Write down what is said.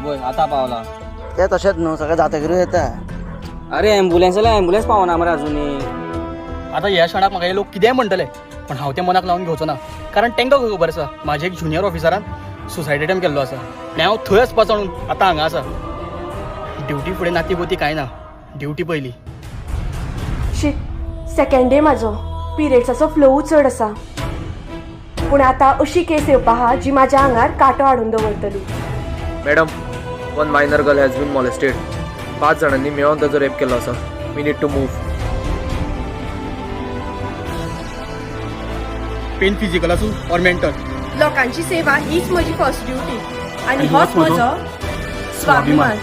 पळय आतां पावला. ते तशेंच न्हू, सगळें जातकीरूय येता. अरे एम्बुलन्स जाल्यार एम्बुलन्स पावना मरे अजुनी. आतां ह्या क्षणाक म्हाका हे लोक कितेंय म्हणटले, पण हांव तें मनाक लावन घेवचो ना, कारण तांकां खबर आसा म्हाजे एक ज्युनियर ऑफिसरान सुसायड अटेम्प केल्लो आसा आनी हांव थंय वचपाचो म्हणून आतां हांगा आसा. ड्युटी फुडें नाती गोती कांय ना, ड्युटी पयली. शीट, सेकंड डे म्हाजो, पिरियड्साचो फ्लोवूय चड आसा. पूण आतां अशी केस येवपा आहा जी म्हाज्या आंगार कांटो हाडून दवरतली. Madam, one minor girl has been molested. 5 जाणांनी मेळोन ताजो रेप केल्लो आसा. We need to move. Pain physical आसूं ऑर मेंटल, लोकांची सेवा हीच म्हजी फर्स्ट ड्युटी आनी होच म्हजो स्वाभिमान.